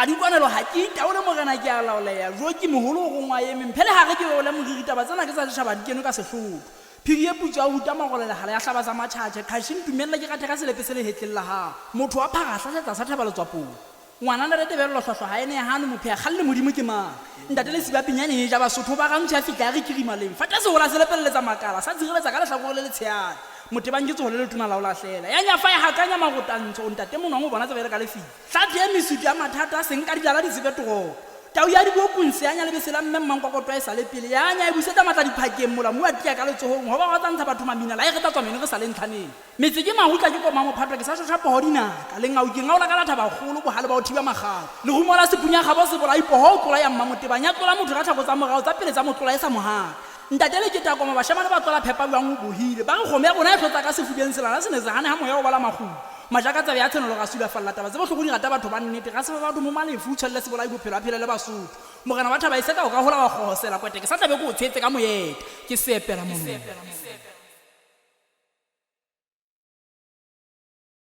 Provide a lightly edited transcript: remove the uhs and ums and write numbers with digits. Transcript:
Radikwanelo ha ke itaole morena ke a laoleha. Jo ke moholo o rongwa eme mphe le hare ke beole moriri taba tsena ke tsa setjhaba di kenwe ka sehlotho. Phiri e putswa ya ruta marole lehala ya hlaba sa matjhatjhe qhashi ntumelle ke rathe ka selepe se lehetleng la hao. Motho wa phara hlahletsa sa thaba letswapong. Ngwana ntate Tebello hlwahlwa ha e ne e hanwe mopheha kgalle Modimo ke mang? Ntate Lesiba pinyane e ja Basotho ba Rantsho ya fihla ya re kirimaleng fate sehola se lepelletsa makala sa tshireletsa ka lehlakore le letshehadi Motebang ke tsoho le letona la ho lahlela ya nyafa ya hakanya marotantsho O ntate Monwang o bona tsebe e le ka lefifi Hlathe e mesutu ya mathata se nka dilala di tsebe toropo Tau ya dibokong seanya lebese la mme mmankwakoto a e sale pele ya anya e busetsa matla diphakeng Molamu wa tiya ka letsohong hoba wa tsa ntsha batho mamina la e re tla tswa meno re sa le ntlhaneng Metse ke marutla ke koma mophato ke sa shosha poho dinaka Lengau ke ngaola ka la thaba kgolo bohale ba ho thiba makgalo Lerumo la sephunya kgabo sebolai poho o tlola ya mmamotebang ya tlola motho ka tlhako tsa morao tsa pele tsa mo tlola e sa mo hapa Ntate le ke takoma bashemane ba tlola phepa jwang o bohile ba re kgomo ya rona e hlotsa ka sefubeng selala se ne se hane ha moya o bala makgulo Majaka tsabe ya tshenolo ra sulafalla taba tse bohloko di rata batho ba nnete ra se fa batho mo malefu o tshwelle sebolai bophelo a phele le Basotho Morena wa thaba e seka o ka hola wa kgohosela kwete ke sa tlabe ke o tshwetse ka moeta ke seepela molomo.